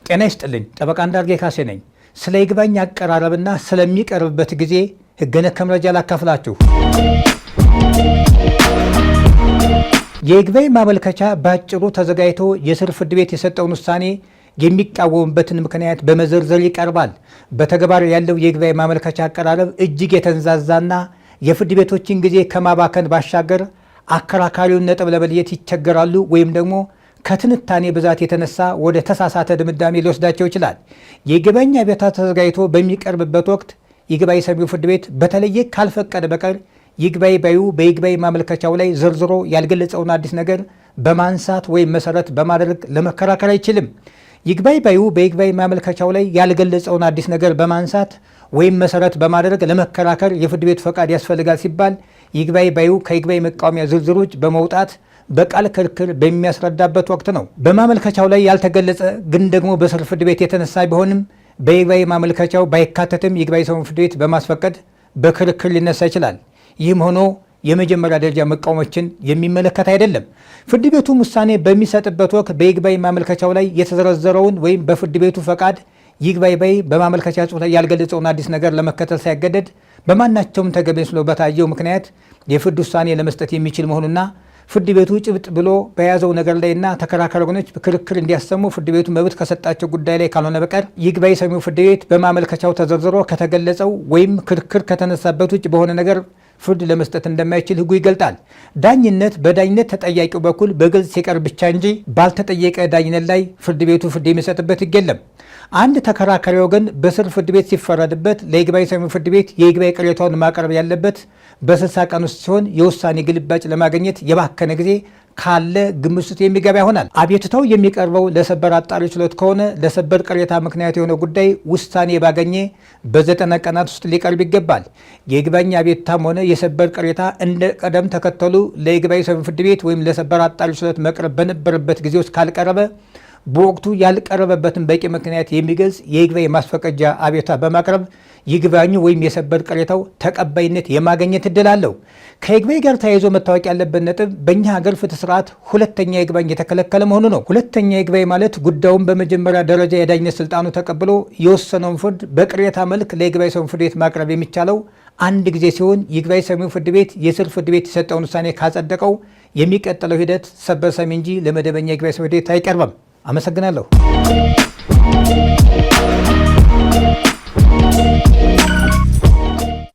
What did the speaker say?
ጤና ይስጥልኝ። ጠበቃ አንዳርጌ ካሴ ነኝ። ስለ ይግባኝ አቀራረብና ስለሚቀርብበት ጊዜ ሕግ ነክ መረጃ ላካፍላችሁ። የይግባኝ ማመልከቻ በአጭሩ ተዘጋጅቶ የስር ፍርድ ቤት የሰጠውን ውሳኔ የሚቃወምበትን ምክንያት በመዘርዘር ይቀርባል። በተግባር ያለው የይግባኝ ማመልከቻ አቀራረብ እጅግ የተንዛዛና የፍርድ ቤቶችን ጊዜ ከማባከን ባሻገር አከራካሪውን ነጥብ ለመለየት ይቸገራሉ ወይም ደግሞ ከትንታኔ ብዛት የተነሳ ወደ ተሳሳተ ድምዳሜ ሊወስዳቸው ይችላል። የይግባኝ አቤቱታ ተዘጋጅቶ በሚቀርብበት ወቅት ይግባኝ ሰሚው ፍርድ ቤት በተለየ ካልፈቀደ በቀር ይግባኝ ባዩ በይግባኝ ማመልከቻው ላይ ዘርዝሮ ያልገለጸውን አዲስ ነገር በማንሳት ወይም መሰረት በማድረግ ለመከራከር አይችልም። ይግባኝ ባዩ በይግባኝ ማመልከቻው ላይ ያልገለጸውን አዲስ ነገር በማንሳት ወይም መሰረት በማድረግ ለመከራከር የፍርድ ቤቱ ፈቃድ ያስፈልጋል ሲባል ይግባኝ ባዩ ከይግባኝ መቃወሚያ ዝርዝሮች በመውጣት በቃል ክርክር በሚያስረዳበት ወቅት ነው። በማመልከቻው ላይ ያልተገለጸ ግን ደግሞ በስር ፍርድ ቤት የተነሳ ቢሆንም በይግባኝ ማመልከቻው ባይካተትም ይግባኝ ሰሚው ፍርድ ቤት በማስፈቀድ በክርክር ሊነሳ ይችላል። ይህም ሆኖ የመጀመሪያ ደረጃ መቃወሞችን የሚመለከት አይደለም። ፍርድ ቤቱም ውሳኔ በሚሰጥበት ወቅት በይግባኝ ማመልከቻው ላይ የተዘረዘረውን ወይም በፍርድ ቤቱ ፈቃድ ይግባኝ ባይ በማመልከቻ ጽሑፍ ላይ ያልገለጸውን አዲስ ነገር ለመከተል ሳይገደድ በማናቸውም ተገቢ መስሎ በታየው ምክንያት የፍርድ ውሳኔ ለመስጠት የሚችል መሆኑና ፍርድ ቤቱ ጭብጥ ብሎ በያዘው ነገር ላይና ተከራካሪ ወገኖች ክርክር እንዲያሰሙ ፍርድ ቤቱ መብት ከሰጣቸው ጉዳይ ላይ ካልሆነ በቀር ይግባኝ ሰሚው ፍርድ ቤት በማመልከቻው ተዘርዝሮ ከተገለጸው ወይም ክርክር ከተነሳበት ውጭ በሆነ ነገር ፍርድ ለመስጠት እንደማይችል ሕጉ ይገልጣል። ዳኝነት በዳኝነት ተጠያቂው በኩል በግልጽ ሲቀርብ ብቻ እንጂ ባልተጠየቀ ዳኝነት ላይ ፍርድ ቤቱ ፍርድ የሚሰጥበት ሕግ የለም። አንድ ተከራካሪ ወገን በስር ፍርድ ቤት ሲፈረድበት ለይግባኝ ሰሚ ፍርድ ቤት የይግባኝ ቅሬታውን ማቅረብ ያለበት በ60 ቀን ውስጥ ሲሆን የውሳኔ ግልባጭ ለማግኘት የባከነ ጊዜ ካለ ግምት ውስጥ የሚገባ ይሆናል። አቤቱታው የሚቀርበው ለሰበር አጣሪ ችሎት ከሆነ ለሰበር ቅሬታ ምክንያት የሆነ ጉዳይ ውሳኔ ባገኘ በ90 ቀናት ውስጥ ሊቀርብ ይገባል። የይግባኝ አቤቱታም ሆነ የሰበር ቅሬታ እንደ ቀደም ተከተሉ ለይግባኝ ሰሚ ፍርድ ቤት ወይም ለሰበር አጣሪ ችሎት መቅረብ በነበረበት ጊዜ ውስጥ ካልቀረበ በወቅቱ ያልቀረበበትን በቂ ምክንያት የሚገልጽ የይግባኝ ማስፈቀጃ አቤቱታ በማቅረብ ይግባኙ ወይም የሰበር ቅሬታው ተቀባይነት የማግኘት እድል አለው። ከይግባኝ ጋር ተያይዞ መታወቅ ያለበት ነጥብ በእኛ ሀገር ፍትህ ስርዓት ሁለተኛ ይግባኝ የተከለከለ መሆኑ ነው። ሁለተኛ ይግባኝ ማለት ጉዳዩን በመጀመሪያ ደረጃ የዳኝነት ስልጣኑ ተቀብሎ የወሰነውን ፍርድ በቅሬታ መልክ ለይግባኝ ሰሚ ፍርድ ቤት ማቅረብ የሚቻለው አንድ ጊዜ ሲሆን ይግባኝ ሰሚው ፍርድ ቤት የስር ፍርድ ቤት የሰጠውን ውሳኔ ካጸደቀው የሚቀጥለው ሂደት ሰበር ሰሚ እንጂ ለመደበኛ ይግባኝ ሰሚ ፍርድ ቤት አይቀርብም። አመሰግናለሁ።